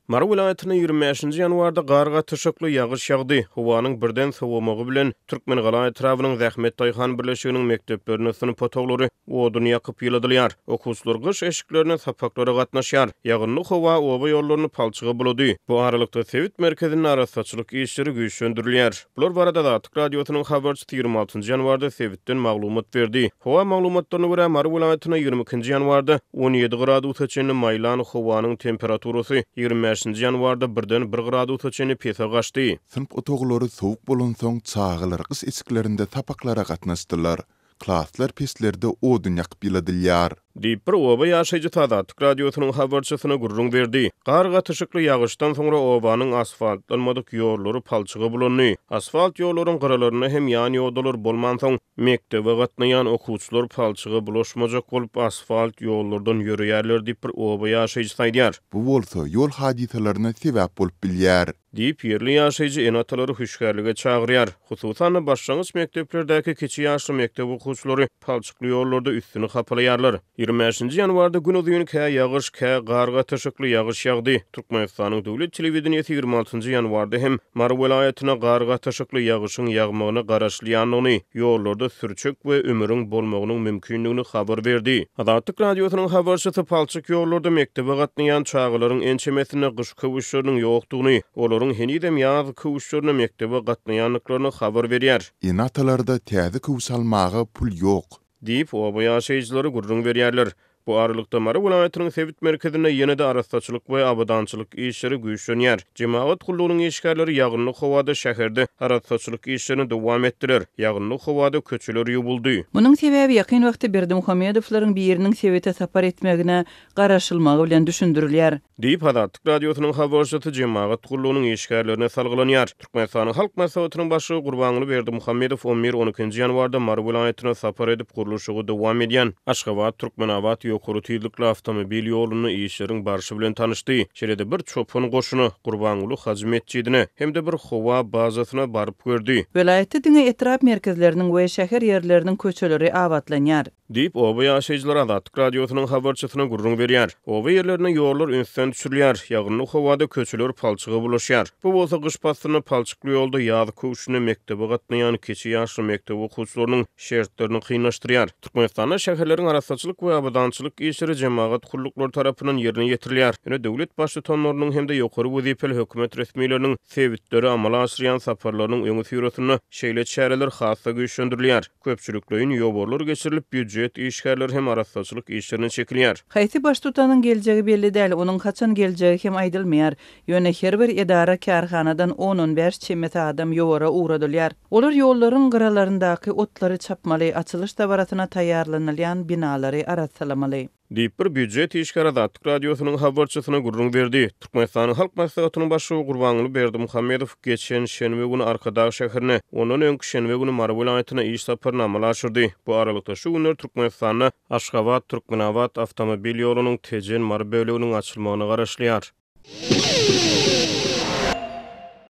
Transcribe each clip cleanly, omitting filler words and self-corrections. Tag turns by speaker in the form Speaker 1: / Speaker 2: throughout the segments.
Speaker 1: Mary welaýatynda 25-nji ýanwarda gar gatyşykly ýagyş ýagdy. Howanyň birden sowamagy bilen, Türkmengala etrabynyň Zähmet daýhan birleşiginiň mekdeplerinde synp otaglary odun ýakyp ýyladylýar. Okuwçylar gyş eşiklerinde sapaklara gatnaşýar. Ýagynly howa oba ýollaryny palçyga bulady. Bu aralykda, sebit merkezinde arassaçylyk işleri güýçlendirilýär. Bular barada Azatlyk Radiosynyň habarçysy 26-njy ýanwarda sebitden maglumat berdi. Howa maglumatlaryna görä, Mary welaýatynda 22-nji ýanwarda 17 gradusa çenli maýlan howanyň temperaturasy 25-nji ýanwarda birden bir gradusa çenli pese gaçdy.
Speaker 2: Synp otaglary sowuk bolansoň, çagalar gyş eşiklerinde sapaklara gatnaşdylar. Klaslar peçlerde odun ýakyp ýyladylýar.
Speaker 1: Diýip, bir oba ýaşaýjysy Azatlyk Radiosynyň habarçysyna gürrüň berdi. Gar gatyşykly ýagyşdan soňra obanyň asfaltlanmadyk ýollary palçyga bulandy. Asfalt ýollaryň gyralarynda hem ýan ýodalar bolmansoň, mekdebe gatnaýan okuwçylar palçyga bulaşmajak bolup, asfalt ýollardan ýöreýärler diýip, bir oba ýaşaýjysy aýdýar.
Speaker 2: Bu bolsa ýol hadysalaryna sebäp bolup bilýär.
Speaker 1: Diýip, ýerli ýaşaýjy ene-atalary hüşgärlige çagyrýar. Hususan-da, başlangyç mekdeplerdäki kiçi ýaşly mekdep okuwçylary palçykly ýollarda üstüni hapalaýarlar. 25-nji ýanwarda günuzyn kä ýagyş, kä gar gatyşykly ýagyş ýagdy. Türkmenistanyň döwlet telewideniýesi 26-njy ýanwarda hem Mary welaýatyna gar gatyşykly ýagyşyň ýagmagyna garaşylýandygyny, ýollarda sürçek we ümüriň bolmagynyň mümkindigini habar berdi. Azatlyk Radiosynyň habarçysy palçyk ýollarda mekdebe gatnaýan çagalaryň ençemesinde gyş köwüşleriniň ýokdugyny, olaryň henizem ýaz köwüşlerinde mekdebe gatnaýandyklaryny habar berýär.
Speaker 2: Ene-atalarda täze köwüş almaga pul ýok.
Speaker 1: Diýip, oba ýaşaýjylary gürrüň berýärler. Bu aralykda, Mary welaýatynyň sebit merkezinde ýene-de arassaçylyk we abadançylyk işleri güýçlenýär. Jemagat gullugynyň işgärleri ýagynly howada şäherde arassaçylyk işlerini dowam etdiler. Ýagynly howada köçeler ýuwuldy.
Speaker 3: Munuň sebäbi ýakyn wagtda Berdimuhamedowlaryň biriniň sebite sapar etmegine garaşylmagy bilen düşündirilýär.
Speaker 1: Diýip, Azatlyk Radiosynyň habarçysy jemagat gullugynyň işgärlerine salgylanýar. Türkmenistanyň Halk Maslahatynyň Başlygy Gurbanguly Berdimuhamedow on bir, on ikinji ýanwarda Mary welaýatyna sapar edip, gurluşygy dowam edýän Aşgabat, Türkmenabat ýokary tizlikli awtomobil ýolunda işleriň barşy bilen tanyşdy. Şeýle-de bir çopan goşuna, Gurbanguly hajy metjidine hem-de bir howa bazasyna baryp gördi.
Speaker 3: Welaýatda diňe etrap merkezleriniň we şäher ýerleriniň köçeleri abatlanýar.
Speaker 1: Diýip, oba ýaşaýjylary Azatlyk Radiosynyň habarçysyna gürrüň berýär. Oba ýerlerinde ýollar ünsden düşürilýär, ýagynly howada köçeler palçyga bulaşýar. Bu bolsa gyş paslynda palçykly ýolda ýaz köwşünde mekdebe gatnaýan kiçi ýaşly mekdep okuwçylarynyň şertlerini kynlaşdyrýar. Türkmenistanda şäherleriň arassaçylyk we abadançylyk işleri jemagat gulluklary tarapyndan ýerine ýetirilýär. Ýöne döwlet baştutanlarynyň hem-de ýokary wezipeli hökümet resmileriniň sebitlere amala aşyrýan saparlarynyň öňüsyrasynda şeýle çäreler has-da güýçlendirilýär. Köpçülikleýin ýowarlar geçirilip, býujet işgärleri hem arassaçylyk işlerine çekilýär.
Speaker 3: Haýsy baştutanyň geljegi belli däl, onuň haçan geljegi hem aýdylmaýar. Ýöne her bir edara-kärhanadan on-on bäş çemesi adam ýowara ugradylýar. Olar ýollaryň gyralaryndaky otlary çapmaly, açylyş dabarasyna taýýarlanylýan binalary arassalamaly.
Speaker 1: Diýip, bir býujet işgäri Azatlyk Radiosynyň habarçysyna gürrüň berdi. Türkmenistanyň Halk Maslahatynyň Başlygy Gurbanguly Berdimuhamedow geçen şenbe güni Arkadag şäherine, ondan öňki şenbe güni Mary welaýatyna iş saparyny amala aşyrdy. Bu aralykda, şu günler Türkmenistanda Aşgabat, Türkmenabat awtomobil ýolunyň Tejen, Mary böleginiň açylmagyna garaşylýar.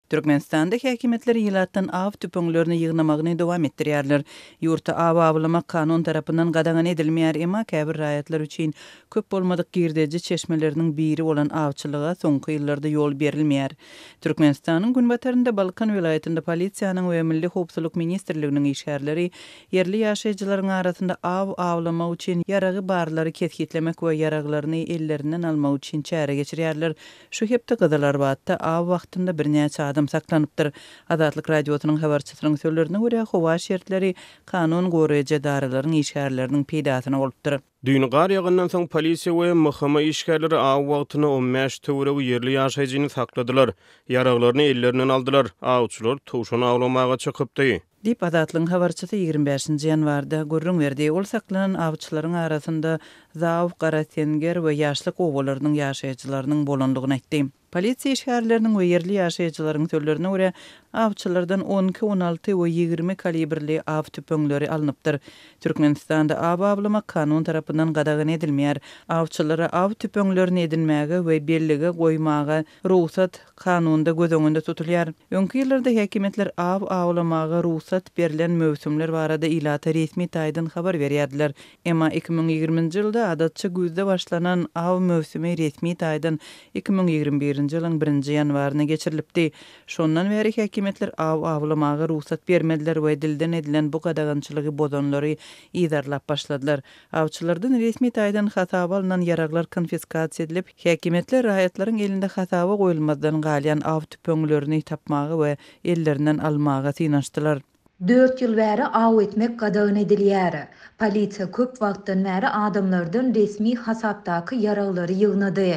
Speaker 3: Türkmenistanda häkimiýetler ilatdan aw tüpeňlerini ýygnamagyny dowam etdirýärler. Ýurtda aw awlamak kanun tarapyndan gadagan edilmeýär, emma käbir raýatlar üçin köp bolmadyk girdeji çeşmeleriniň biri bolan awçylyga soňky ýyllarda ýol berilmeýär. Türkmenistanyň günbatarynda Balkan welaýatynda polisiýanyň we Milli howpsuzlyk ministrliginiň işgärleri ýerli ýaşaýjylaryň arasynda aw awlamak üçin ýaragy barlary kesgitlemek we ýaraglaryny ellerinden almak üçin çäre geçirýärler. Şu hepde Gyzylarbatda aw wagtynda birnäçe adam saklanypdyr. Azatlyk Radiosynyň habarçysynyň sözlerine görä, howa şertleri kanun goraýjy edaralaryň işgärleriniň peýdasyna bolupdyr.
Speaker 1: Düýn gar ýagandan soň polisiýa we MHM işgärleri aw wagtynda 15 töweregi ýerli ýaşaýjyny sakladylar. Ýaraglaryny ellerinden aldylar. Awçylar towşan awlamaga çykypdy.
Speaker 3: Diýip, Azatlygyň habarçysy 25-nji ýanwarda gürrüň berdi. Ol saklanan awçylaryň arasynda Zaw, Garasenger we Ýaşlyk obalarynyň ýaşaýjylarynyň bolandygyny aýtdy. Polisiýa işgärleriniň we ýerli ýaşaýjylaryň sözlerine görä, awçylardan on iki, 16 we 20 kalibrli aw tüpeňleri alnypdyr. Türkmenistanda aw awlamak kanun tarapyndan gadagan edilmeýär. Awçylara aw tüpeňlerini edinmäge we bellige goýmaga rugsat kanunda göz öňünde tutulýar. Öňki ýyllarda häkimiýetler aw awlamaga rugsat berlen möwsümler barada ilata resmi taýdan habar berýärdiler. Emma 2020-nji ýylda adatça güýzde başlanan aw möwsümi resmi taýdan 2021-nji. birinji ýylyň birinji ýanwarynda geçirilipdi. Şondan bäri häkimiýetler aw awlamaga rugsat bermediler we dilden edilen bu gadagançylygy bozanlary yzarlap başladylar. Awçylardan resmi taýdan hasaba alnan ýaraglar konfiskasiýa edilip, häkimiýetler raýatlaryň elinde hasaba goýulmazdan galýan aw tüpeňlerini tapmaga we ellerinden almaga synanyşdylar.
Speaker 4: Dört ýyl bäri aw etmek gadagan edilýär. Polisiýa köp wagtdan bäri adamlardan resmi hasapdaky ýaraglary ýygnady.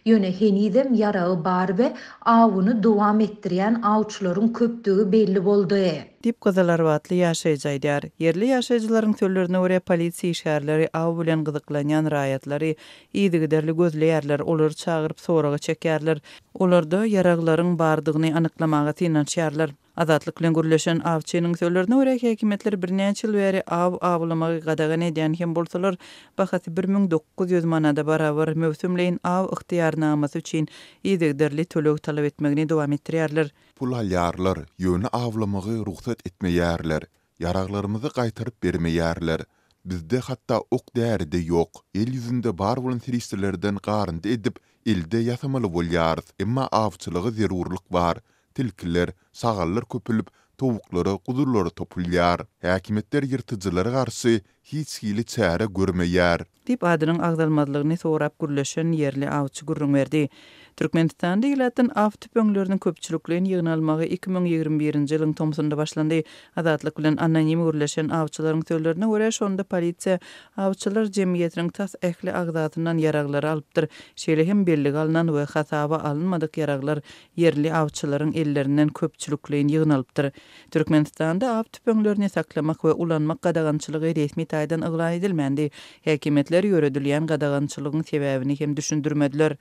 Speaker 4: Ýöne henizem ýaragy bar we awuny dowam etdirýän awçylaryň köpdügi belli boldy.
Speaker 3: Diýip, gyzylarbatly ýaşaýjy aýdýar. Ýerli ýaşaýjylaryň sözlerine görä, polisiýa işgärleri aw bilen gyzyklanýan raýatlary yzygiderli gözleýärler, olary çagyryp soraga çekýärler, olarda ýaraglaryň bardygyny anyklamaga synanyşýarlar. Azatlyk bilen gürleşen awçynyň sözlerine görä, häkimiýetler birnäçe ýyl bäri aw awlamagy gadagan edýän hem bolsalar, bahasy 1900 manada barabar möwsümleýin aw ygtyýarnamasy üçin yzygiderli töleg talap etmegini dowam etdirýärler.
Speaker 2: Pul alýarlar, ýöne awlamagy rugsat etmeýärler. Ýaraglarymyzy gaýtaryp bermeýärler. Bizde hatda ok-däri-de ýok. El ýüzünde bar bolan serişdelerden garyndy edip, elde ýasamaly bolýarys. Emma awçylyga zerurlyk bar. Tilkiler, şagallar köpelip, towuklara, guzulara topulýar. Häkimiýetler ýyrtyjylara garşy hiç hili çäre görmeýär.
Speaker 3: Diýip, adynyň agzalmazlygyny sorap gürleşen ýerli awçy gürrüň berdi. Türkmenistanda ilatdan aw tüpeňleriniň köpçülikleýin ýygnalmagy 2021-nji ýylyň tomsunda başlandy. Azatlyk bilen anonim gürleşen awçylaryň sözlerine görä, şonda polisiýa awçylar jemgyýetiniň tas ähli agzasyndan ýaraglary alypdyr. Şeýle hem bellige alnan we hasaba alynmadyk ýaraglar ýerli awçylaryň ellerinden köpçülikleýin ýygnalypdyr. Türkmenistanda aw tüpeňlerini saklamak we ulanmak gadagançylygy resmi taýdan yglan edilmändi. Häkimiýetler ýöredilýän gadagançylygyň sebäbini hem düşündirmediler.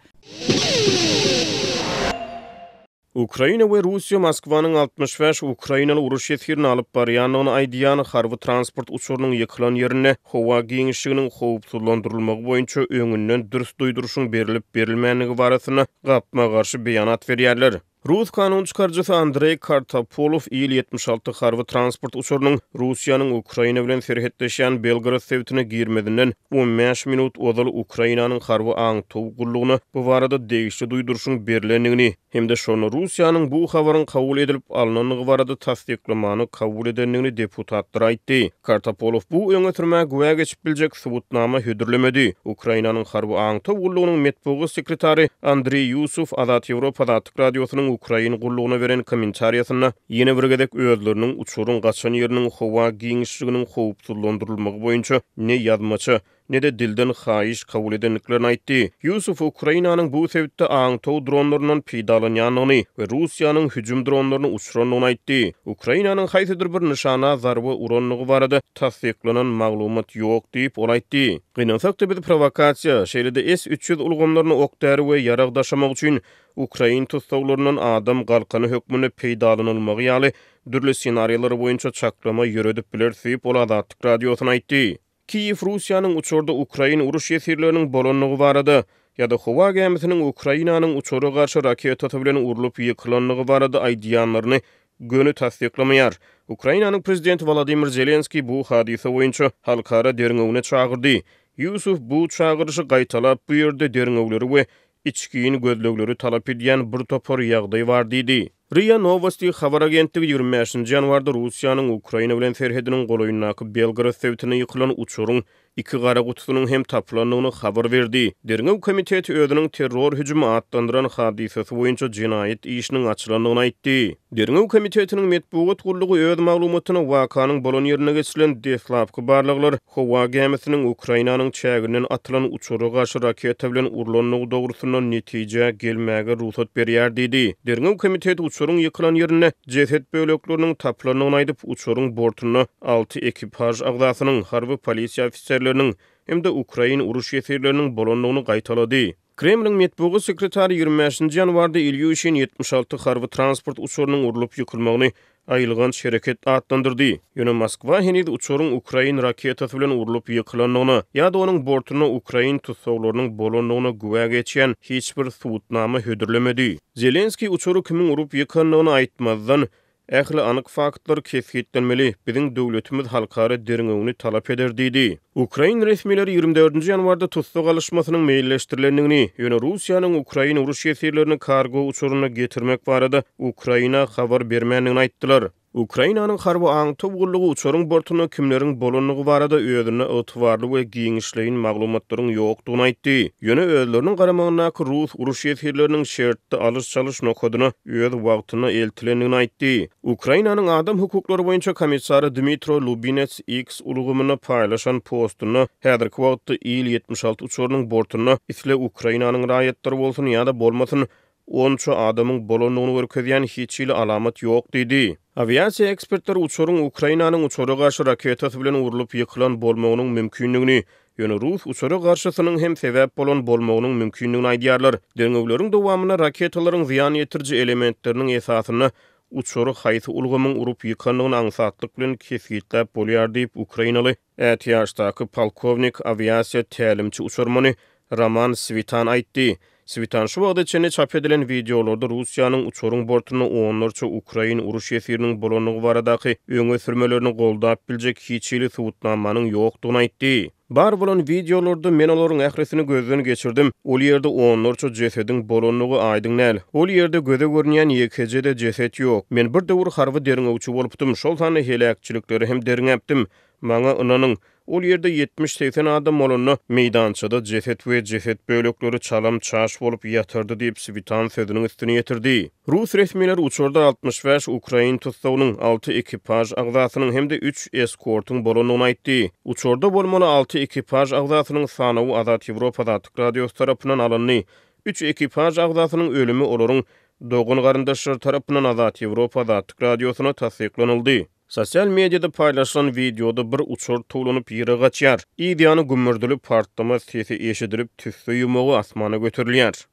Speaker 1: Ukraina we Russiýa Moskwanyň 65 ukrainaly uruş ýesgirini alyp barýandygyny aýdýan harby transport uçarynyň ýykylan ýerinde howa giňişliginiň howpsuzlandyrylmagy boýunça öňünden dürs duýduryşyň berlip-berilmändigi barasynda gapma-garşy beýanat berýärler. Rus kanun çykaryjysy Andreý Kartapolow Il-76 harby transport uçarynyň Russiýanyň Ukraina bilen serhetleşýän Belgorod sebitine girmezinden 15 minut ozal Ukrainanyň harby aňtaw gullugyna bu barada degişli duýduryşyň berlendigini hem-de şonda Russiýanyň bu habaryň kabul edilip alnandygy barada tassyklamany kabul edendigini deputatlara aýtdy. Kartapolow bu öňe sürmä güwä geçip biljek subutnama hödürlemedi. Ukrainanyň harby aňtaw gullugynyň metbugat sekretary Andriý Ýusow Azat Ýewropa Azatlyk Radiosynyň ukrain gullugyna beren kommentariýasynda ýene bir gezek özleriniň uçaryň gaçan ýeriniň howa giňişliginiň howpsuzlandyrylmagy boýunça ne ýazmaça, ne-de dilden haýyş kabul edendiklerini aýtdy. Ýusow Ukrainanyň bu sebitde aňtaw dronlaryndan peýdalanýandygyny we Russiýanyň hüjüm dronlaryny uçurandygyny aýtdy. Ukrainanyň haýsydyr bir nyşana zarba urandygy barada tassyklanan maglumat ýok diýip, ol aýtdy. Gynansak-da, biz prowokasiýa, şeýle-de S 300 ulgamlaryny ok-däri we ýarag daşamak üçin ukrain tussaglaryndan adam galkany hökmünde peýdalanylmagy ýaly dürli ssenariýalar boýunça çaklama ýöredip bileris diýip, ol Azatlyk Radiosyna aýtdy. Kiýew Russiýanyň uçarda ukrain uruş ýesirleriniň bolandygy barada ýa-da howa gämisiniň Ukrainanyň uçara garşy raketasy bilen urlup ýykylandygy barada aýdýanlaryny göni tassyklamaýar. Ukrainanyň prezidenti Wolodymyr Zelenskiý bu hadysa boýunça halkara derňewine çagyrdy. Ýusow bu çagyryşy gaýtalap, bu ýerde derňewleri we içgin gözlegleri talap edýän bir topar ýagdaý bar diýdi. Ria Nowosti habar agentligi 25-nji ýanwarda Russiýanyň Ukraina bilen serhediniň golaýyndaky Belgorod sebitinde ýykylan uçaryň iki gara gutusynyň hem tapylandygyny habar berdi. Derňew komiteti özüniň terror hüjümi atlandyran hadysasy boýunça jenaýat işiniň açylandygyny aýtdy. Derňew komitetiniň metbugat gullugy öz maglumatyna wakanyň bolan ýerinde geçirilen deslapky barlaglar Howa gämisiniň Ukrainanyň çäginden atylan uçara garşy raketa bilen urlandygy dogrusynda netijä gelmäge rugsat berýär diýdi. Derňew komiteti uçaryň ýykylan ýerinde jeset bölekleriniň tapylandygyny aýdyp, uçaryň bortunda alty ekipaž agzasynyň, harby polisiýa ofiserleriniň hem-de ukrain uruş ýesirleriniň bolandygyny gaýtalady. Kremliň metbugat sekretary 25-nji ýanwarda Ilýuşin 76 harby transport uçarynyň urlup ýykylmagyny aýylganç hereket atlandyrdy. Ýöne Moskwa heniz uçaryň ukrain raketasy bilen urlup ýykylandygyna ýa-da onuň bortunda ukrain tussaglarynyň bolandygyna güwä geçýän hiç bir subutnama hödürlemedi. Zelenskiý uçary kimiň urup ýykandygyny aýtmazdan, Ähli anyk faktlar kesgitlenmeli, biziň döwletimiz halkara derňewini talap eder diýdi. Ukrain resmileri 24-nji ýanwarda tussag alyşmasynyň meýilleşdirilendigini, ýöne Russiýanyň ukrain uruş ýesirlerini kargo uçarynda getirmek barada Ukraina habar bermändigini aýtdylar. Ukrainanyň harby aňtaw gullugy uçaryň bortunda kimleriň bolandygy barada özünde ygtybarly we giňişleýin maglumatlaryň ýokdugyny aýtdy. Ýöne özleriniň garamagyndaky rus uruş ýesirleriniň şertli alyş-çalyş nokadyna öz wagtynda eltilendigini aýtdy. Ukrainanyň adam hukuklary boýunça komissary Dmitro Lubinets X ulgamynda paýlaşan postunda häzirki wagtda Il-76 uçarynyň bortunda isle Ukrainanyň raýatlary bolsun ýa-da bolmasyn, onça adamyň bolandygyny görkezýän hiç hili alamat ýok diýdi. Awiasiýa ekspertleri uçaryň Ukrainanyň uçara garşy raketasy bilen urlup ýykylan bolmagynyň mümkindigini, ýöne rus uçara garşysynyň hem sebäp bolan bolmagynyň mümkindigini aýdýarlar. Derňewleriň dowamynda raketalaryň zyýan ýetiriji elementleriniň esasynda uçary haýsy ulgamyň urup ýykandygyny aňsatlyk bilen kesgitläp bolýar diýip, ukrainaly Ätiýaçdaky polkownik, awiasiýa tälimçi uçarmany Roman Switan aýtdy. Switan şu wagta çenli çap edilen wideolarda Russiýanyň uçaryň bortunda onlarça ukrain uruş ýesiriniň bolandygy baradaky öňe sürmelerini goldap biljek hiç hili subutnamanyň ýokdugyny aýtdy. Bar bolan wideolarda men olaryň ählisini gözden geçirdim, ol ýerde onlarça jesediň bolandygy aýdyň däl. Ol ýerde göze görünýän ýekeje-de jeset ýok. Men bir döwür harby derňewçi bolupdym, şol sanda heläkçilikleri hem derňäpdim. Maňa ynanyň, ol ýerde 70-80 adam bolanda, meýdançada jeset we jeset bölekleri çalam-çaş bolup ýatardy diýip, Switan sözüniň üstüni ýetirdi. Rus resmileri uçarda 65 ukrain tussagynyň, alty ekipaž agzasynyň hem-de üç eskortyň bolandygyny aýtdy. Uçarda bolmaly alty ekipaž agzasynyň sanawy Azat Ýewropa Azatlyk Radiosy tarapyndan alyndy. Üç ekipaž agzasynyň ölümi olaryň dogan-garyndaşlary tarapyndan Azat Ýewropa Azatlyk Radiosyna tassyklanyldy. Sosial mediada paýlaşylan wideoda bir uçar towlanyp ýere gaçýar. Yz ýany gümmürdili partlama sesi eşidilip, tüsse ýumagy asmana göterilýär.